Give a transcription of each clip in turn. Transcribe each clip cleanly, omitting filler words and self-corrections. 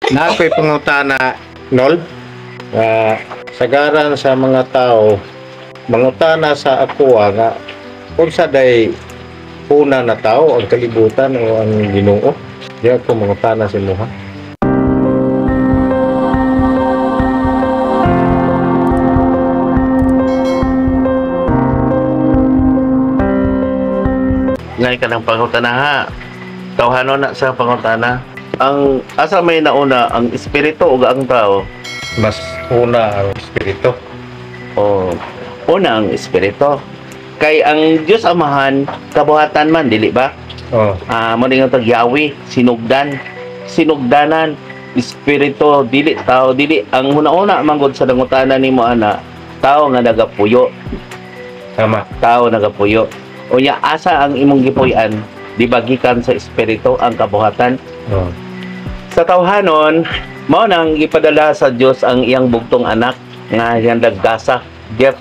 Na ako'y pangutana, Nol. Nga sagaran sa mga tao mangutana sa ako nga unsa day una na tao, ang kalibutan o ang Ginoo? Di ako mangutana sa imuha. Ngay ka ng pangutana ha. Tawhanon na sa pangutana. Ang asa may nauna, ang espiritu o ang tao? Mas una ang espiritu. O una ang espiritu. Kay ang Dios Amahan kabuhatan man, dili ba? Oh. Ah, mo ni nga tag Yahweh, sinugdan, sinugdanan, espiritu, dili tao, dili ang una-una manggod sa nangutana nimo ana, tao nga nagapuyo. Tama. Tao nagapuyo. Unya asa ang imong gipuy-an? Di ba gikan sa espiritu ang kabuhatan? Oh. Sa tawhanon, mao nang gipadala sa Dios ang iyang bugtong anak nga iyang naggasa, gift,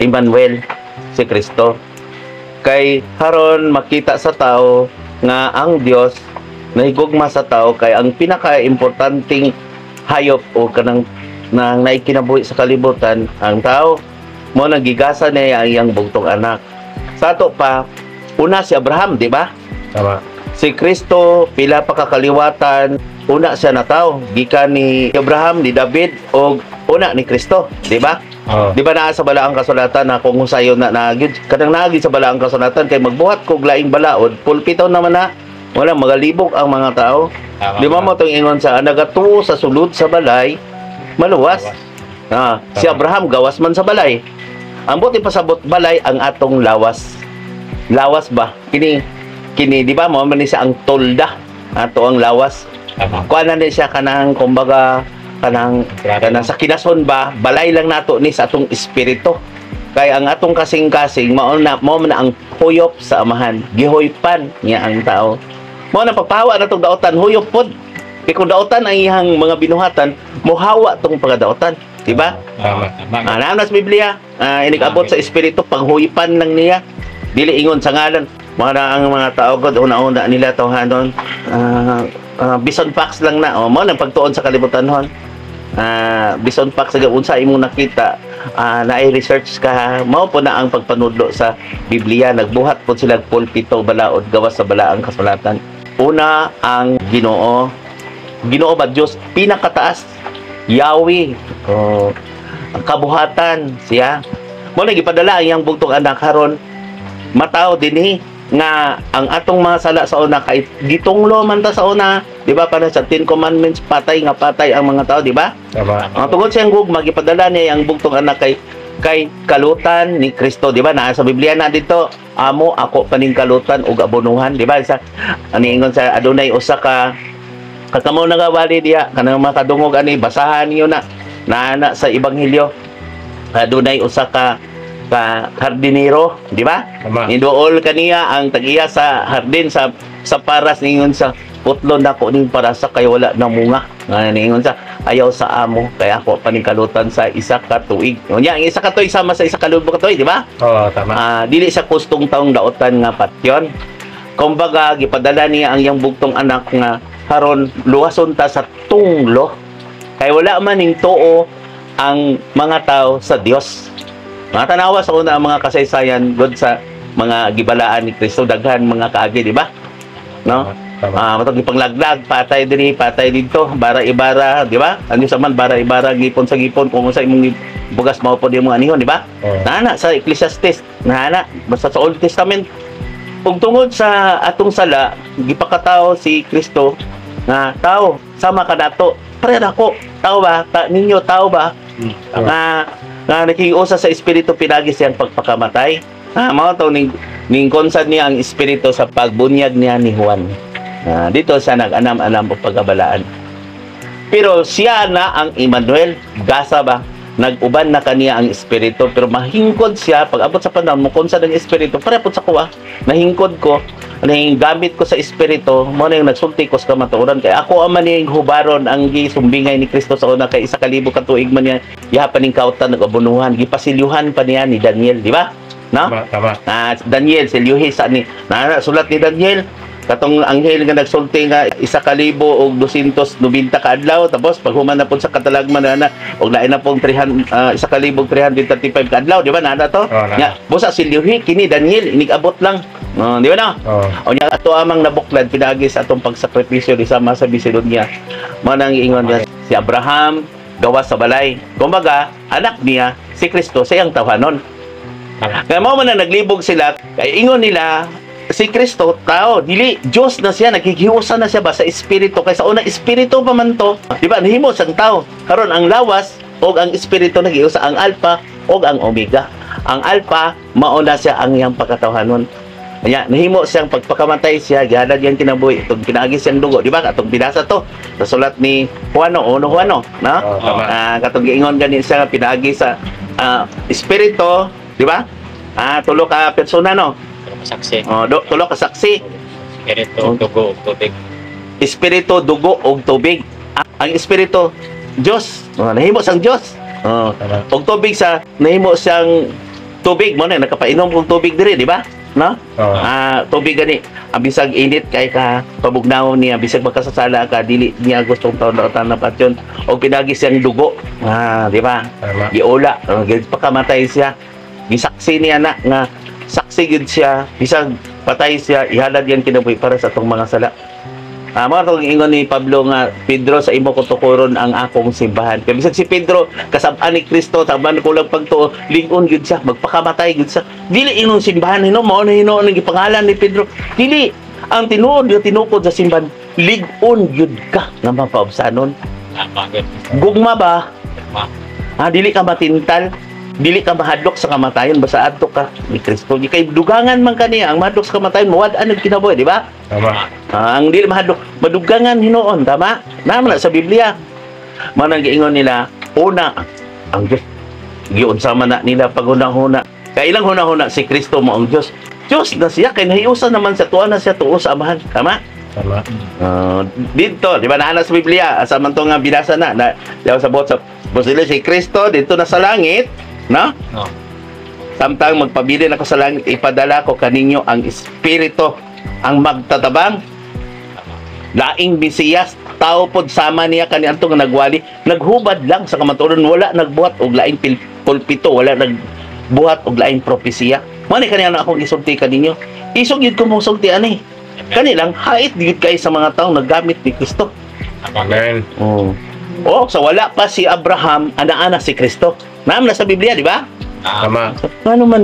Emmanuel, si Kristo. Kay haron makita sa tao nga ang Dios nahigugma sa tao, kay ang pinaka-importanting hayop o kanang nang naikinabuhi sa kalibutan ang tao, mo nang gigasa niya ang iyang bugtong anak. Sa ato pa, una si Abraham, di ba? Tama. Si Kristo, pila pa kakaliwatan, una siya na tao, gikan ni Abraham, ni David, o una ni Kristo, di ba? Oh. Di ba naa sa balaang kasulatan na kung sayo na nagyud, kanang naagi sa balaang kasulatan kay magbuhat kog laing balaod, pulpito naman na, wala magalibok ang mga tao. Tama. Di ba mo tong ingon sa nagatuo sa sulod sa balay, maluwas. Ah, si Abraham gawas man sa balay. Ang buti pasabot balay ang atong lawas. Lawas ba? Kini kini di ba mo man ni siya ang tolda ato ang lawas. Tama. Kuan na ni siya kanang kumbaga kanang kanang sa kinason ba, balay lang nato ni sa atong espiritu. Kay ang atong kasing-kasing mao na mao man na ang huyop sa Amahan. Gihoypan niya ang tao. Mao na pagpahawa natong daotan, huyop pod. Kay kung daotan ang iyang mga binuhatan, mohawa tong pagadaotan, di ba? Tama. Ah, naa na sa Biblia, inigabot sa espiritu, panghuyipan lang niya. Dili ingon sa ngalan. Mga na ang mga tao god una-una nila tawhanon. Bison facts lang na. Oh, mao nang pagtuon sa kalibutan hon. Bison facts sa unsa imong nakita, naay research ka, mao po na ang pagpanudlo sa Biblia. Nagbuhat po sila pulpito balaod gawas sa balaang kasulatan. Una ang Ginoo. Ginoo ba Dios pinakataas? Yahweh. Oh, ang kabuhatan siya. Mo na gipadala ang iyang bugtong anak haron mataw dinhi nga ang atong mga sala sa una kay gitunglo man ta sa una, di ba? Para sa Ten Commandments, patay nga patay ang mga tao, di ba? Tama. Ang tungod sa iyang gugma, gipadala niya ang bugtong anak kay kalutan ni Kristo, di ba? Naa sa Biblia na dito, amo ako paning kalutan ug abonuhan, di ba? Sa ani ingon sa adunay usa ka kakamo nagawali diya kanang makadungog ani, basahan niyo na naana sa Ebanghelyo. Adunay usa ka hardinero, di ba? Tama. Niduol kaniya ang tag-iya sa hardin sa paras, ningon sa putlon nako ning parasa kay wala na munga. Nga ningon sa ayaw sa amo kay ako paning kalutan sa isa ka tuig. Unya ang isa ka tuig sama sa isa ka libo ka tuig, di ba? Oo, tama. Dili sa kustong taong daotan nga patyon. Kumbaga gipadala niya ang iyang bugtong anak nga haron luwason ta sa tunglo. Kay wala man ning tuo ang mga tao sa Dios. Mga tanawa sa una ang mga kasaysayan god sa mga gibalaan ni Kristo, daghan mga kaagi, di ba? No? Tama. Matag gipanglaglag, patay dinhi, patay didto, bara ibara, di ba? Ang Diyos man bara ibara, gipon sa gipon, kung unsa imong bugas mao pod imong anihon, di ba? Oh. Naana sa Ecclesiastes, naana basta sa Old Testament. Ug tungod sa atong sala, gipakatao si Kristo nga tao sama kanato. Pare nako, tao ba? Ninyo tao ba? Tama. Nga nakiusa sa espiritu pinagi siyang pagpakamatay. Mao to ning konsad niya ang espiritu sa pagbunyag niya ni Juan. Dito siya nag-anam-anam og pagabalaan. Pero siya na ang Emmanuel, gasa ba? Nag-uban na kaniya ang espiritu, pero mahingkod siya pag abot sa panahon mo konsad ang espiritu, pare pud sa kuha. Nahingkod ko, nahing gamit ko sa espiritu, mo na yung nagsulti ko sa kamatuoran kay ako man ning hubaron ang gisumbingay ni Kristo sa una kay 1,000 ka tuig man niya yapan ning kautan nag-abunuhan, gipasilyuhan pa niya ni Daniel, di ba? No? Tama, tama. Daniel silyuhi sa ni na sulat ni Daniel. Katong anghel nga nagsulti nga 1,290 ka adlaw, tapos paghuman na pud sa katalagman na na og lain na pong 300, 1,335 ka adlaw, di ba naa to? Oh, naa. Nya busa silyohi kini Daniel inigabot lang. Oh, di ba na? Oh. O nya ato amang nabuklad pinaagi sa atong pagsakripisyo di sama sa Bisidonya. Mao nang giingon niya si Abraham gawas sa balay. Kumbaga, anak niya si Kristo sa iyang tawhanon. Kaya mao man na naglibog sila kay ingon nila si Kristo tao, dili Dios na siya, naghihiusa na siya ba sa espiritu, kay sa una espiritu pa man to, di ba? Nahimo siyang tao. Karon ang lawas og ang espiritu naghiusa, ang alpha og ang omega. Ang alpha mao na siya ang iyang pagkatawhanon. Kaya nahimo siyang pagpakamatay siya, gihalad iyang kinabuhi, itong pinaagi siyang dugo, di ba? Katong binasa to sa sulat ni Juano, Uno Juano, no? Oh, tama. Katong giingon gani siya nga pinaagi sa espiritu, di ba? Tulo ka persona, no? Pero masaksi. Oh, tulo ka saksi. Espiritu, Oh. dugo, ug tubig. Espiritu, dugo ug tubig. Ang espiritu, Dios. Oh, nahimo siyang Dios. Oh, Tama. og tubig sa nahimo siyang tubig mo na nakapainom og tubig diri, di ba? No? Oh. Tubig gani. Ang bisag init kay ka pabugnaw niya, bisag makasasala ka, dili niya gustong taon na patyon og pinagi siyang dugo. Di ba? Tama. Giula, pakamatay siya. Gisaksi niya na nga saksi gyud siya, bisag patay siya, ihalad yan kinabuhi para sa atong mga sala. Mga tong ingon ni Pablo nga Pedro, sa imo kutukuron ang akong simbahan. Kay bisag si Pedro kasab-an ni Kristo, taban kulang pagtuo, lig-on gyud siya, magpakamatay gyud siya. Dili ingon simbahan hino mao na hinuon ang gipangalan ni Pedro. Dili ang tinuod nga tinukod sa simbahan, lig-on gyud ka nga mapaubsanon. Tama, good. Gugma ba? Tama. Dili ka matintal, dili ka mahadlok sa kamatayon basta adto ka ni Kristo. Di kay dugangan man kaniya ang mahadlok sa kamatayon, mawad-an ang kinabuhi, di ba? Tama. Ang dili mahadlok, madugangan hinuon, tama? Naman na sa Biblia. Mao nang giingon nila, una ang Dios. Giunsa man na nila paghuna-huna. Kay ilang huna-huna si Kristo mo ang Dios. Dios na siya kay nahiusa naman sa tuwa na siya tuo sa Amahan, tama? Tama. Dito, di ba naa na sa Biblia, asa man to nga binasa na, na yaw sa buot sa Bosile si Kristo dito na sa langit, no? No. Samtang magpabilin ako sa langit, ipadala ko kaninyo ang Espiritu, ang magtatabang laing Mesiyas, tao pod sama niya kaniadto nga nagwali, naghubad lang sa kamatuoran, wala nagbuhat og laing pulpito, wala nagbuhat og laing propesiya. Mao ni kaniya na akong isulti kaninyo. Isog yun ko mong sulti ani. Kani lang hait gyud kay sa mga taong naggamit ni Kristo. Amen. Oh. Oh, sa wala pa si Abraham, ana-ana si Kristo. Naam na sa Biblia, di ba? Tama. Ngano man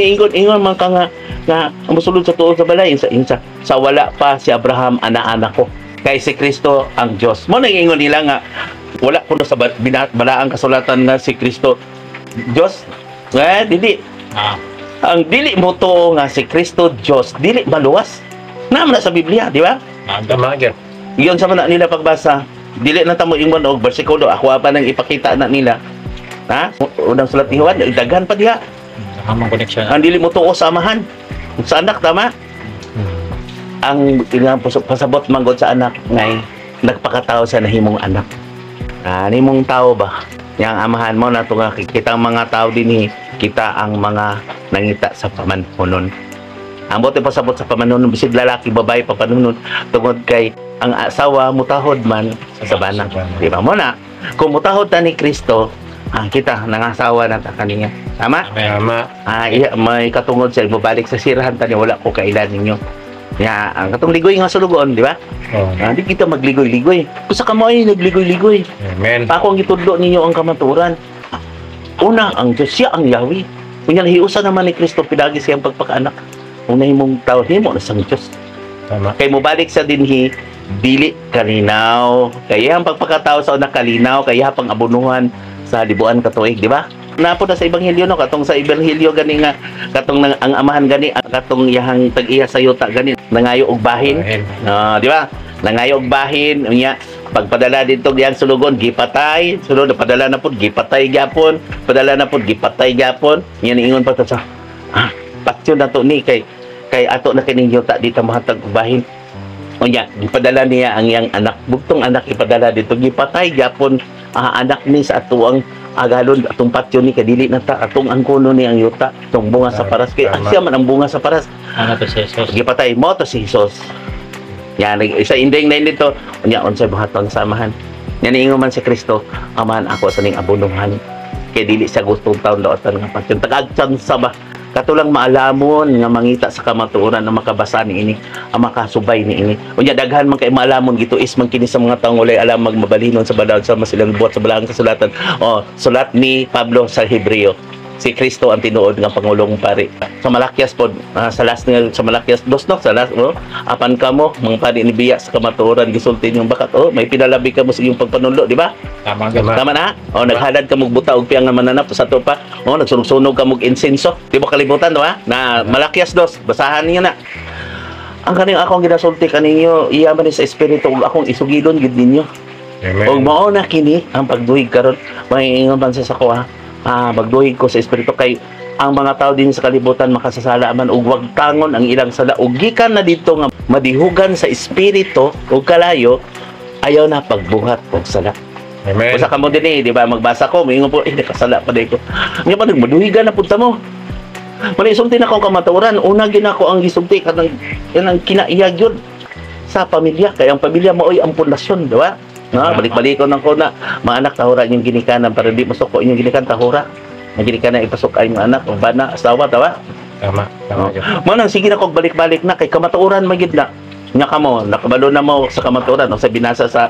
ingon ingon man ka nga nga ang mosulod sa tuo sa balay sa wala pa si Abraham, ana-ana ko. Kay si Kristo ang Dios. Mo nang ingon nila nga wala kuno sa balaang kasulatan nga si Kristo Dios. Eh, dili. Ang dili mo tuo nga si Kristo Dios, dili maluwas. Naam na sa Biblia, di ba? Tama gyud. Iyon sa man na nila pagbasa. Dili na tamo ingon og bersikulo, ako pa nang ipakita na nila. Ha? Unang sulat ni Juan, daghan pa diha. Hamang connection. Ang dili mo tuo sa amahan. Sa anak, tama? Ang ilang pasabot manggod sa anak ngay nagpakatao sa nahimong anak. Nimong tao ba? Yang amahan mo na to nga kitang mga tao dinhi, kita ang mga nangita sa pamanhunon. Ang bote pasabot sa pamanhunon bisig lalaki babae papanhunon tungod kay ang asawa mutahod man sa bana. Di ba mo na? Kung mutahod ta ni Kristo, kita nangasawa na ta kaniya. Tama? Amen. Tama. Iya, may katungod siya mobalik sa sirahan ta niya, wala ko kailan ninyo. Ya, ang katong ligoy nga sulugoon, di ba? Oh. Di kita magligoy-ligoy. Kung sa kamay nagligoy-ligoy. Amen. Ako ang gitudlo ninyo ang kamaturan. Una, ang Diyos, siya ang Yahweh. Kunya hiusa naman ni Kristo pidagi siyang pagpakaanak. Kung nahimong tao, himo na sang Diyos. Tama. Kay mobalik sa dinhi, dili kalinaw. Kaya ang pagpakatao sa una kalinaw, kaya pang abunuhan sa libuan katuig, di ba? Napo na sa ebanghelyo no, katong sa ebanghelyo gani nga katong nang, ang amahan gani ang katong iyahang tag-iya sa yuta gani nangayo og bahin. Amen. Di ba? Nangayo og bahin unya pagpadala didto diyang sulugon gipatay, sulod padala na pud gipatay gyapon, padala na pud gipatay gyapon. Nya niingon pa ta sa patyon na to ni kay kay ato na kining yuta di ta mahatag og bahin. Unya gipadala niya ang iyang anak, bugtong anak ipadala dito gipatay gyapon, anak ni sa atuang agalon atong patyon ni kay dili na ta atong angkono ni ang yuta atong bunga sa paras kay Tama. siya man ang bunga sa paras. Ano to si Jesus? Gipatay mo to si Jesus. Yan, sa ending na dito, unya unsay buhaton sa Amahan? Nya niingon man si Kristo, "Amahan, ako sa ning abonohan." Kay dili siya gustong taon laotan nga patyon. Tagaag tsansa ba? Katulang maalamon nga mangita sa kamatuoran na makabasa niini, ang makasubay niini. Unya daghan man kay maalamon, gituis man kini sa mga taong walay alam magmabalinon sa balaod sa masilang buhat sa balaang kasulatan. Oh, sulat ni Pablo sa Hebreo. Si Kristo ang tinuod nga pangulong pari. Sa Malakias pod, sa last nga sa Malakias dos, no, sa last, oh, apan kamo mga pari nibiya sa kamatuoran, gisulti niyong bakat, oh, may pinalabi kamo sa inyong pagpanulo, di ba? Tama gyud. Tama na? O, naghalad ka mong buta og piyang nga mananap sa to pa. O, nagsunog-sunog ka mong insenso. Di mo kalibutan, di ba? Na Malakias dos, basahan niyo na. Ang kaning akong ginasulti kaninyo, iya man ni sa espiritu ug akong isugilon gid ninyo. Amen. Ug mao na kini ang pagduhig karon. May ingon man sa ako ha. Magduhig ko sa espiritu kay ang mga tao din sa kalibutan makasasala man ug wagtangon ang ilang sala ug gikan na dito nga madihugan sa espiritu ug kalayo, ayaw na pagbuhat og sala. Amen. Usa ka mo din eh, di ba? Magbasa ko, moingon po, eh, nakasala pa ko. Nga pa, nagmaduhigan na punta mo. Muna isulti na ko ang kamatuoran. Una gina ko ang gisulti kanang kanang kinaiyag yun sa pamilya. Kaya ang pamilya maoy ang pundasyon, di ba? No, balik-balikon ang ko na mga anak, tahura inyong ginikanan para di masuko inyong ginikan, tahura. Ang ginikanan ipasok ay mga anak, o bana, asawa, tawa. Tama. Tama gyud. Mo nang sige na kog balik-balik na kay kamatuoran man gyud na. Nya kamo, nakabalo na mo sa kamatuoran o sa binasa sa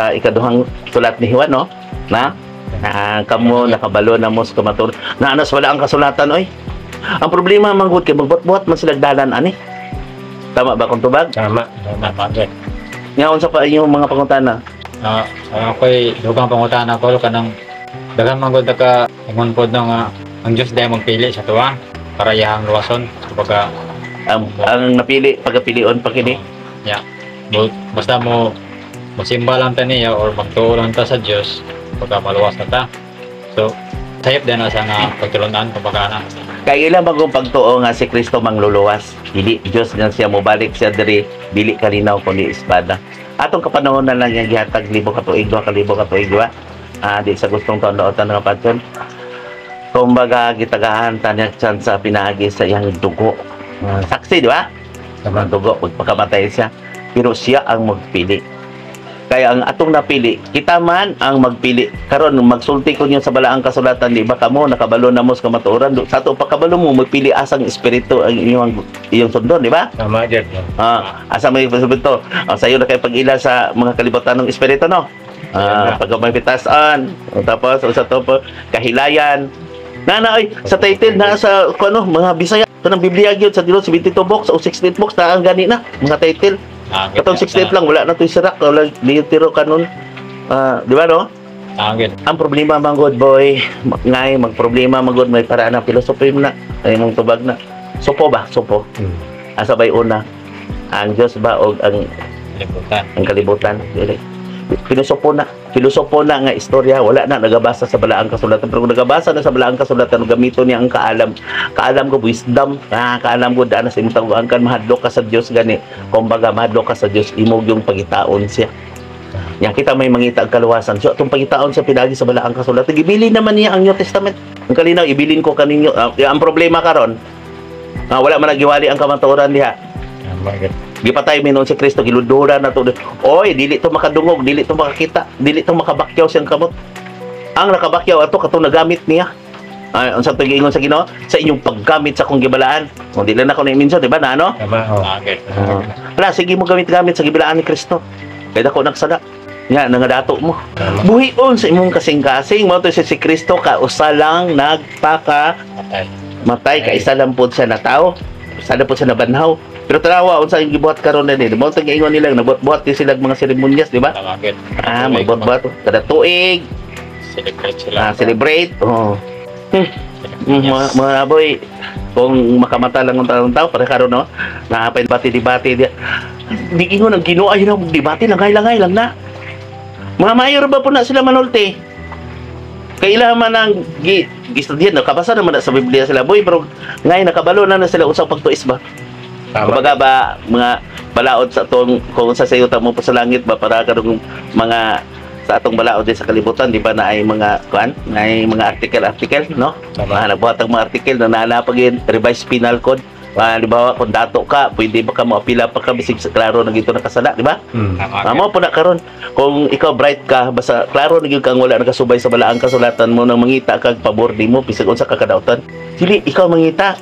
ikaduhang sulat ni Juan, no? Na na kamo nakabalo na mo sa kamatuoran. Na anas wala ang kasulatan oy. Ang problema man gud kay magbuhat-buhat man sila dalan ani. Tama ba kung tubag? Tama. Tama. Tama gyud. Nya unsa pa inyong mga pangutana? Ako'y dugang pangutana ko kanang daghan man gud ka ingon pod no nga ang Dios dahil magpili sa tuwa para iyang luwason, kumbaga. Ang napili pagapilion pa kini. Yeah. Basta mo mosimba lang ta niya or magtuo lang ta sa Dios, kumbaga maluwas na ta. So sayop din na sa nga pagtulunan, kumbaga na. Kay ilang bagong pagtuo nga si Kristo mangluluwas. Dili Dios nga siya mobalik siya diri, dili kalinaw kundi espada. Atong kapanahon na lang niya gihatag libo ka tuig, 2,000 ka tuig, di ba? Di sa gustong taon daotan nga patyon. Kumbaga gitagahan ta niya chance sa pinaagi sa iyang dugo. Saksi, di ba? Tama. Ang dugo pagpakamatay siya. Pero siya ang magpili. Kaya ang atong napili, kita man ang magpili. Karon magsulti ko niyo sa balaang kasulatan, di ba kamo nakabalo na mo sa kamatuoran? Sa ato pagkabalo mo magpili asang espiritu ang iyong sundon, di ba? Tama gyud. Asa may espiritu? Sayo na kay pag-ila sa mga kalibutan ng espiritu, no? Pag may pitasan, tapos sa to po, kahilayan. Na oy, sa title na sa kung ano, mga Bisaya kanang Biblia gyud sa dilo 72 books o 68 books na ang gani na mga title. Katong 68 lang, wala na to'y sirak, wala litero kanon. Di ba, no? Gyud. Ang problema man good boy, ngay magproblema man good may paraan na philosophy mo na, ay mong tubag na. Supo ba? Supo. Asa ba'y una? Ang Diyos ba o ang Kalibutan? Ang kalibutan? Dili. Filosopo na. Filosopo na nga istorya, wala na nagabasa sa balaang kasulatan. Pero kung nagabasa na sa balaang kasulatan, gamito niya ang kaalam. Kaalam ko, wisdom. Kaalam ko, daan na sa imong taguan kan, mahadlok ka sa Dios gani. Kumbaga, mahadlok ka sa Dios, imog yung pagitaon siya. Yang kita may mangita ang kaluwasan. So, atong pagitaon sa pinagi sa balaang kasulatan, gibilin naman niya ang New Testament. Ang kalinaw, ibilin ko kaninyo. Ang problema karon, wala man nagiwali ang kamatuoran diha. Tama gyud. Gipatay mi noon si Kristo, giludura na to. Oy, dili to makadungog, dili to makakita, dili to makabakyaw siyang kamot. Ang nakabakyaw ato katong nagamit niya. Ay, unsa to giingon sa Ginoo? Sa inyong paggamit sa akong gibalaan. Kung dili na ako na-mention, di ba na ano? Tama. Oh. Gyud. Wala, sige mo gamit-gamit sa gibalaan ni Kristo. Kaya dako nagsala. Nga, nangadato mo. Tama. Buhion sa imong kasing-kasing. Mao to si Kristo kausa lang nagpaka Patay. Matay, kaisa lang pod siya na tao. Isa lang pod siya nabanhaw. Pero tanawa unsa yung gibuhat karon na ni. Mao tong giingon nila nagbuhat-buhat din sila mga seremonyas, di ba? Tama gyud. Magbuhat-buhat kada tuig, Celebrate sila. Celebrate. Oh. Mga boy, kung makamata lang ang taong tao, para karon no, naapay debate-debate di. Di ingon ang Ginoo ay na debate langay-langay lang na. Mga mayor ba po na sila manulti? Kailangan man ang gi gistudyan, no? Kabasa naman na sa Biblia sila boy, pero ngayon nakabalo na na sila usang pagtuis ba? Tama. Kumbaga ba mga balaod sa atong kung sa sayo mo pa sa langit ba para karong mga sa atong balaod din sa kalibutan, di ba, na ay mga kuan, na ay mga article article, no? Tama. Mga nagbuhat ang mga article na naana pag revised penal code. Halimbawa, kung dato ka, pwede ba ka moapila pa ka bisig sa klaro na gito nakasala, di ba? Tama. Amo po na karon. Kung ikaw bright ka, basta klaro na gyud kang wala nakasubay sa balaang kasulatan mo nang mangita kag pabor nimo bisag unsa ka kadautan. Dili ikaw mangita.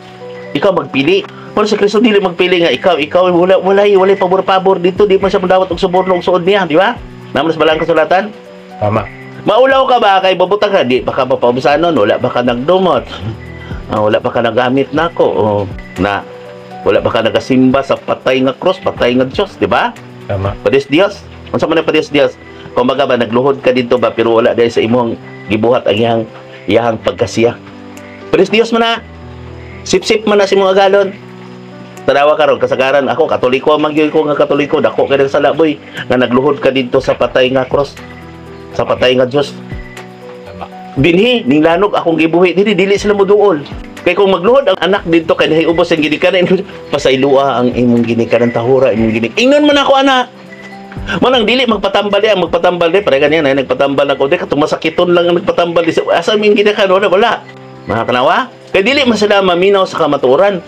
Ikaw magpili. Pero si Kristo dili magpili nga ikaw ikaw wala wala wala pabor-pabor dito, di man siya mandawat og suborno og suod niya, di ba? Naman sa balaang kasulatan. Tama. Maulaw ka ba kay babutang ka di baka mapaubusanon, wala ba ka nagdumot? Wala ba ka nagamit nako? Oh, na wala ba ka nagasimba sa patay nga cross, patay nga Dios, di ba? Tama. Padis Dios. Unsa man ang Padis Dios? Kumbaga ba nagluhod ka dito ba pero wala dahil sa imong gibuhat ang iyang iyang pagkasiya. Padis Dios man na. Sip-sip man na sa imong agalon. Tanawa karon kasagaran ako Katoliko man gyud ko nga Katoliko, dako kay sala, boy, nga nagluhod ka dito sa patay nga cross, sa patay nga Dios. Tama. Dinhi ning lanog akong gibuhi dili dili sila moduol. Kay kung magluhod ang anak didto kay nahiubos ang ginikanan, pasaylua ang imong ginikanan, tahura imong ginik. Ingnon man ako ana. Manang dili magpatambal di ang magpatambal di pare ganyan ay nagpatambal ako di katong masakiton lang ang nagpatambal di asa ming ginikanan, wala wala. Mga kanawa? Kay dili man sila maminaw sa kamatuoran.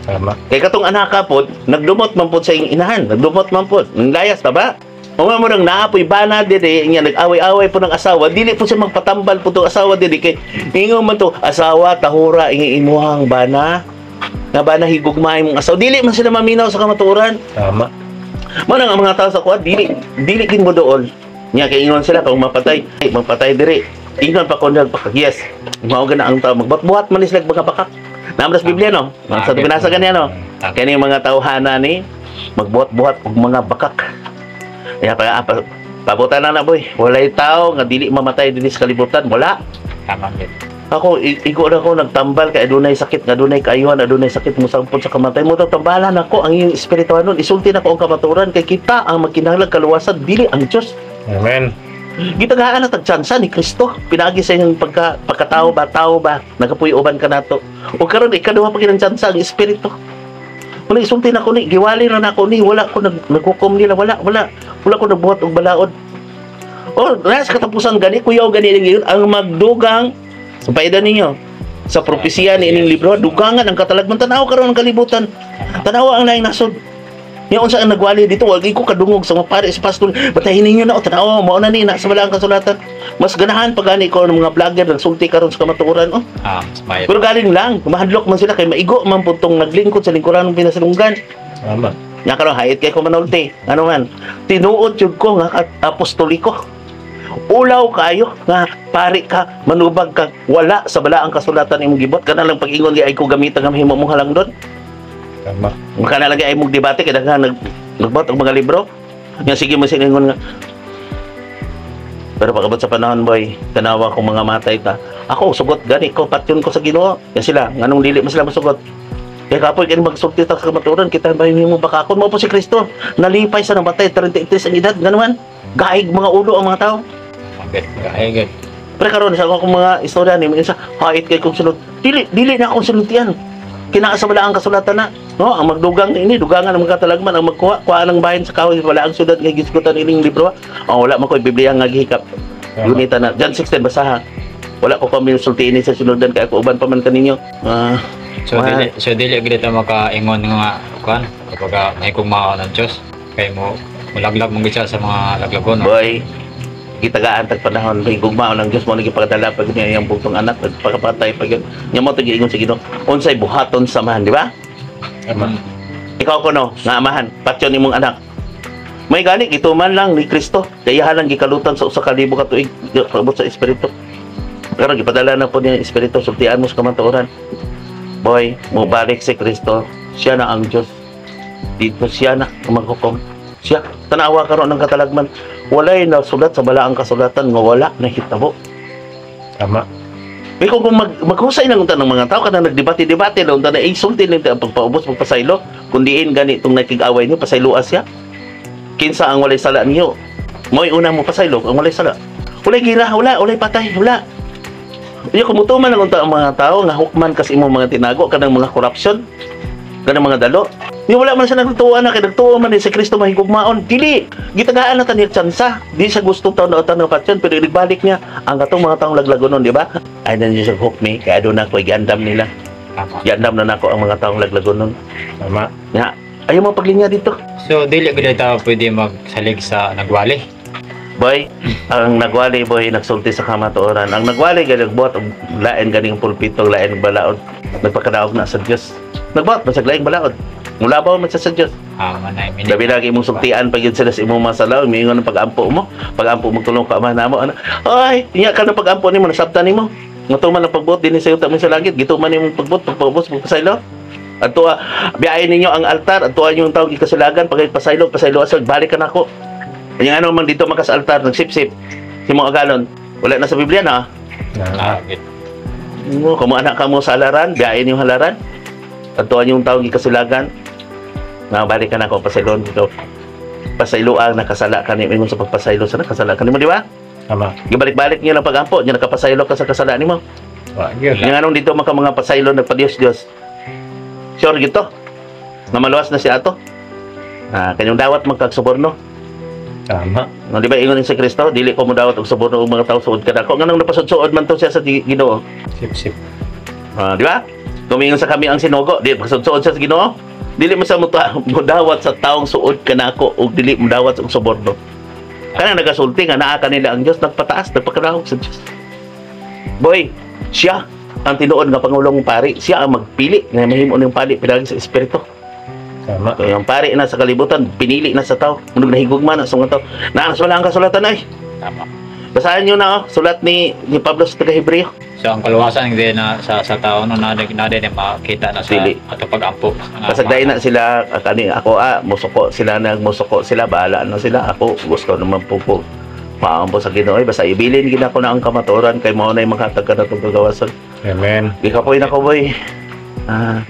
Tama. Kay katong anak ka pod, nagdumot man pod sa iyong inahan, nagdumot man pod, layas ta ba? O nga mo nang naapoy bana diri nya nag-away-away po ng asawa, dili po siya magpatambal po tong asawa diri kay ingon man to, asawa tahura ingi imuhang bana. Nga bana higugmahay mong asawa. Dili man sila maminaw sa kamatuoran. Tama. Mo nang ang mga tao sa kuan dili dili kin mo dool. Nya kay ingon sila kung mapatay, ay, magpatay diri. Ingon pa kon nagpaka yes. Mao gana ang tao magbuhat man ni sila mga bakak. Naman sa Biblia no. Sa binasa ganyan no. Tama. Kani mga tawhana ni magbuhat-buhat og mga bakak. Kaya kaya pabutan na na, boy. Walay tao nga dili mamatay dinhi sa kalibutan, wala. Tama gyud. Ako igo na ako nagtambal kay adunay sakit, nga adunay kaayuhan, adunay sakit mosangpot sa kamatay mo tambalan ako ang iyong espirituhanon, isulti nako ang kamatuoran kay kita ang magkinahanglan kaluwasan, dili ang Dios. Amen. Gitagaan na tag tsansa ni Kristo pinaagi sa iyang pagkatao ba, tao ba nagapuy-uban kanato. O karon ikaduha pa kinang tsansa ang espiritu. Wala, isulti na ko ni, giwali na nako ni, wala ko naghukom nila, wala, wala, wala ko nagbuhat og balaod. O, nasa katapusan gani, kuyaw gani ngayon, ang magdugang, sa paida ninyo, sa propesiya ni ining libro, dugangan ang katalagman, tanaw karon ang kalibutan, tanawa ang laing nasod. Nya unsa ang nagwali dito, wag ko kadungog sa mga pare sa pastor, batahin ninyo na, o tanawa, mao na ni, na sa wala ang kasulatan. Mas ganahan pag gani ko ng mga vlogger, nagsulti karon sa kamatuoran, oh. May Pero galing lang, mahadlok man sila kay maigo man pud tong naglingkod sa lingkuran ng pinasalunggan. Tama. Nya karon hayit kay ko manulti. Ano man, tinuod jud ko nga apostoliko. Ulaw kayo nga pari ka, manubag ka, wala sa balaang kasulatan imong gibot kana lang pag-ingon ay ko gamitan nga mahimo mong halangdon. Tama. Kana lang ay mong debate kay daghan nagbuhat og mga libro. Nga sige mo sila ingon nga. Pero pag-abot sa panahon, boy, tanawa kong mga matay ta. Ako, sugot gani ko, patyon ko sa Ginoo. Ya sila, nganong dili man sila masugot? Kaya kapoy, kaya magsulti ta sa kamatuoran, kita ba mo bakakon? Mao po si Kristo, nalipay sa namatay, 33 ang edad, ganuman. Gaig mga ulo ang mga tao. Gyud. Gahi gyud. Pero karon sa akong mga istorya ni isa, hait kay kong sulod. Dili dili na akong sultian. Kinaa sa wala ang kasulatan na. No, ang magdugang ini, dugangan ang mga katalagman, ang magkuha, kuha ng bahin sa kahoy, wala ang syudad nga gisgutan ining libro. Oh, wala man ko Biblia nga gihikap. Tama. Gunita na. John 16 basaha. Wala ko kami sulti ini sa sunodan kay ako uban pa man kaninyo. So dili gyud ta makaingon nga kuan kapag nahigugmaon ang Dios kay mo mulaglag mo gyud siya sa mga laglagon, no? Boy, gitagaan tag panahon may gugmaon ang Dios mo nagipakadala pag niya iyang bugtong anak pagkapatay pag nya mo tag-ingon sa Ginoo unsay buhaton samahan, di ba? Tama. Ikaw ko no, nga amahan, patyon imong anak. May gani gituman lang ni Kristo, kaya lang gikalutan sa 1,000 ka tuig paabot sa espiritu. Pero gipadala na po niya ang espiritu, sultian mo sa kamatuoran. Boy, mobalik si Kristo, siya na ang Diyos. Dito siya na ang maghukom. Siya, tanawa karon ng katalagman. Walay nasulat sa balaang kasulatan nga wala na hitabo. Tama. Kaya kung maghusay lang unta ng mga tao kanang nagdebate-debate lang unta na insulti lang ang pagpaubos pagpasaylo kun diin gani itong nakig-away niyo pasayloa siya. Kinsa ang walay sala niyo? Mo'y una mo pasaylo ang walay sala. Walay gira, wala, walay patay, wala. Unya kung mutuman lang unta ang mga tao nga hukman kas imong mga tinago kanang mga corruption, kanang mga dalo. Ni wala man siya nagtuo na kay nagtuo man ni si Kristo mahigugmaon. Dili gitagaan na ta niya tsansa. Di siya gusto taon na utan ng patyon pero ibalik niya ang katong mga taong laglagonon, di ba? Ay nandiyo sa hook me kaya doon ako gandam nila. Tama. Giandam na nako ang mga taong laglagon nun. Tama. Nga, ayaw mo paglinya dito. So dili gud ta pwede magsalig sa nagwali. Boy, ang nagwali, boy, nagsulti sa kamatuoran. Ang nagwali gani nagbuhat og lain ganing pulpito, lain balaod. Nagpakadaog na sa Dios. Nagbuhat ba sa laing balaod? Mulabaw man siya sa Dios. Ah, manay mini. Labi lagi imong sultian pag yun sila sa imong mga salaw, miingon ang pag-ampo mo. Pag-ampo mo tulong ka ama namo. Ano? Ay, niya ka na pag-ampo nimo, nasabtan nimo. Ngatuman ang pagbuot dinhi sa yuta mo sa langit, gituman nimong pagbuot, pagpaubos, pagpasaylo. Adto biyahe ninyo ang altar, adto yung tawag ikasilagan, pag pasaylo, pasaylo asal, balik ka nako. Kanya ano man dito man ka sa altar, nagsipsip. Si mo agalon, wala na sa Biblia na. Ah, gid. Mo kamo anak kamo sa halaran, biyahe yung halaran. Adto yung tawag ikasilagan. Na balik ka nako pasaylon dito. Pasaylo ang nakasala ka nimo ingon sa pagpasaylo sa nakasala ka nimo, di ba? Tama. Gibalik-balik niyo lang pagampo, niya nakapasaylo ka sa kasala nimo. Wa gyud. Nga anong dito maka mga pasaylo nagpa-Dios Dios. Sure gito. Na maluwas na si ato. Ah, kanyang dawat magkagsuborno. Tama. No, di ba ingon ni si Kristo, dili ko mo dawat og suborno og mga tao suod kanako. Nganong napasudsuod man to siya sa Ginoo. Sip-sip. Ah, di ba? Tumingon sa kami ang sinugo, di pasudsuod siya sa Ginoo. Dili mo sa mudawat sa taong suod kanako ug dili mo dawat og suborno. Kanang nagasulti nga naa kanila ang Dios, nagpataas, nagpakadaog sa Dios. Boy, siya ang tinuod nga pangulong pari, siya ang magpili nga mahimo ning pari pinagi sa espiritu. Tama. Kaya ang pari na sa kalibutan, pinili na sa tao. Munog nahigugma na sa mga tao. Naa sa wala ang kasulatan ay. Tama. Basahan niyo na oh, sulat ni Pablo sa taga-Hebreo. So ang kaluwasan hindi na sa tao no na na din makita na sa Dili. ato pag-ampo. Pasagdayon na sila kani ako musuko sila, nagmusuko sila, bahala na sila. Ako gusto naman po po maampo sa Ginoo, ay, basta ibilin gid ako na ang kamatuoran kay mao nay maghatag ka na itong kagawasan. Amen. Gikapoy na ko, boy. Ah,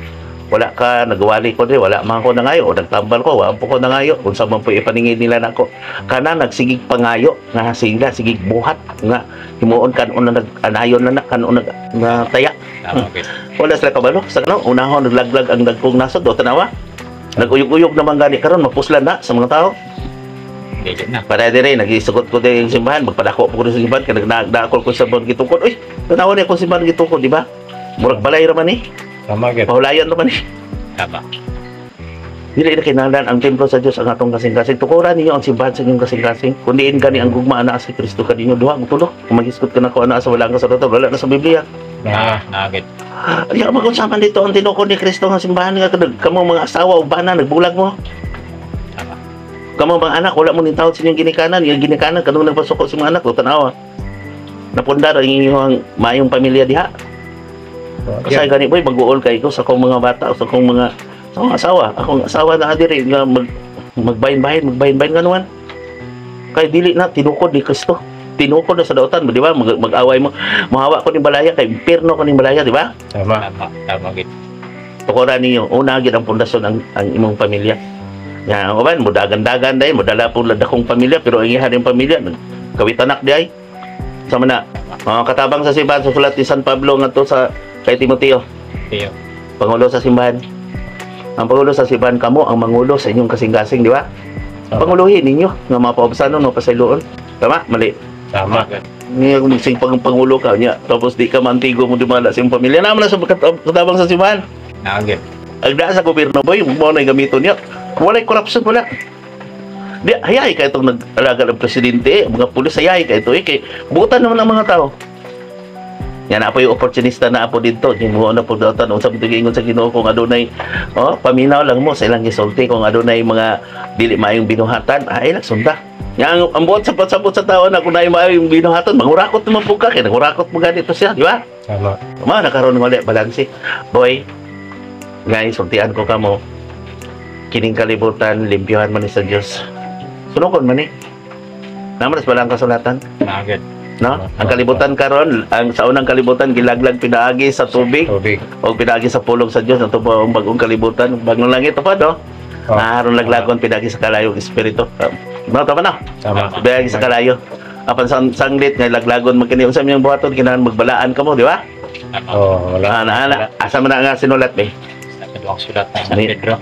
wala ka nagwali ko di wala man ko nangayo o nagtambal ko wa po ko nangayo unsa man po ipaningil nila nako kana nagsigig pangayo nga sila sigig buhat nga himuon kanon na nag-anayon na na kanon nag nga taya. Tama gid. Wala sila kabalo sa ano unahon naglaglag ang dagkong nasod o tanawa naguyog-uyog naman gani karon mapuslan na sa mga tao. Dili na. Para dire nagisugot ko din yung simbahan, magpadako po ko sa simbahan kay nagdakol ko sa simbahan gitukod. Uy, tanawa ni akong simbahan gitukod, di ba? Murag balay ra man eh. Tama gyud. Pahulayan ra man eh. Tama. Dili na kinahanglan ang templo sa Dios ang atong kasing-kasing. Tukuran ninyo ang simbahan sa inyong kasing-kasing. Kundiin gani ang gugma ana sa Kristo kaninyo duha ang tulo. Kung maghisgot ka na ko ana sa wala ang kasulatan, wala na sa Biblia. Na na gid. Ay, magunsaman dito ang tinukod ni Kristo nga simbahan nga kamo mga asawa o bana nagbulag mo. Tama. Kamo mga anak, wala mo ning tawad sa inyong ginikanan, yung ginikanan kanung nagpasuko sa mga anak, o tanawa. Napundar ang inyong maayong pamilya diha. Wa Kasi gyud. gani boy, mag-uol kay ko sa akong mga bata, sa akong mga sa akong asawa. Akong asawa na diri nga magbahin-bahin, magbahin-bahin nga naman. Kay dili na tinukod ni Kristo. Tinukod na sa dautan, di ba? Mag-away mo. Muhawa ko ning balaya kay impierno ko ning balaya, di ba? Tama. Tama. Tama gid. Tukuran ninyo, una gyud ang pundasyon ang imong pamilya. Ya, uban mo dagan-dagan dai, mo dala po dakong pamilya pero ang iha ning pamilya nagkawitanak di ay. Sama na. Mga katabang sa simbahan sa sulat ni San Pablo ngadto sa kay Timoteo, Tiyo. pangulo sa simbahan. Ang pangulo sa simbahan kamo ang mangulo sa inyong kasing-kasing, di ba? Tama. Panguluhin ninyo nga mapaubsanon no pasayloon. Tama, mali. Tama. Gid. Niya kung sing pang pangulo ka niya tapos di ka mantigo mo dumala sa imong pamilya naman na sa katabang sa simbahan. Na gid. Ang daan sa gobyerno boy, mo na gamiton niya. Walay corruption, wala. Di, hayay ka itong nag-alaga ng presidente, mga pulis, hayay ka ito eh. Kay, butan naman ang mga tao. Yan na po yung opportunista na po dito. Yung mo na po datan. Unsa man ingon sa Ginoo kung adunay oh, paminaw lang mo sa ilang gisulti kung adunay mga dili maayong binuhatan, ay lang sunda. Nga ang buot sa pagsabot sa tao na kung naay maayong binuhatan, mangurakot naman po ka kay nangurakot mo ganito siya, di ba? Tama. Ma nakaroon wala balanse. Boy, guys, sultian ko kamo. Kining kalibutan, limpyohan man ni sa Dios. Sunukon man ni. Naman sa balang kasulatan. Na gid. No? Ang kalibutan karon, ang sa unang kalibutan gilaglag pinaagi sa tubig Tubig. o pinaagi sa pulong sa Dios nato po ang bagong kalibutan, bagong langit pa no. Oh. Aron laglagon pinaagi sa kalayong espiritu. No, tama na. Tama. Pinaagi sa kalayo. Apan sanglit nga laglagon man kini unsa man buhaton kinahanglan magbalaan kamo, di ba? Tama. Oh, wala. Ana ana asa man na nga sinulat eh Sa kaduhang sulat na San Pedro.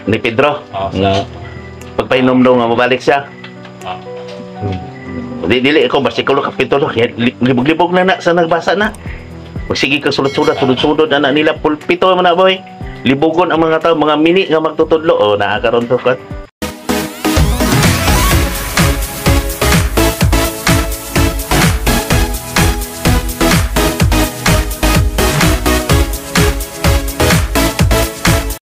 Ni Pedro. Oh, sa Pagpainom daw nga mabalik siya. Oh. Di dili ako bersikulo kapitulo kaya libog-libog na na sa nagbasa na. Magsige kag sulod-sulod, sulod-sulod ana nila, pulpito man na, boy. Libugon ang mga tao, mga mini nga magtutudlo. Oh, naa karon to.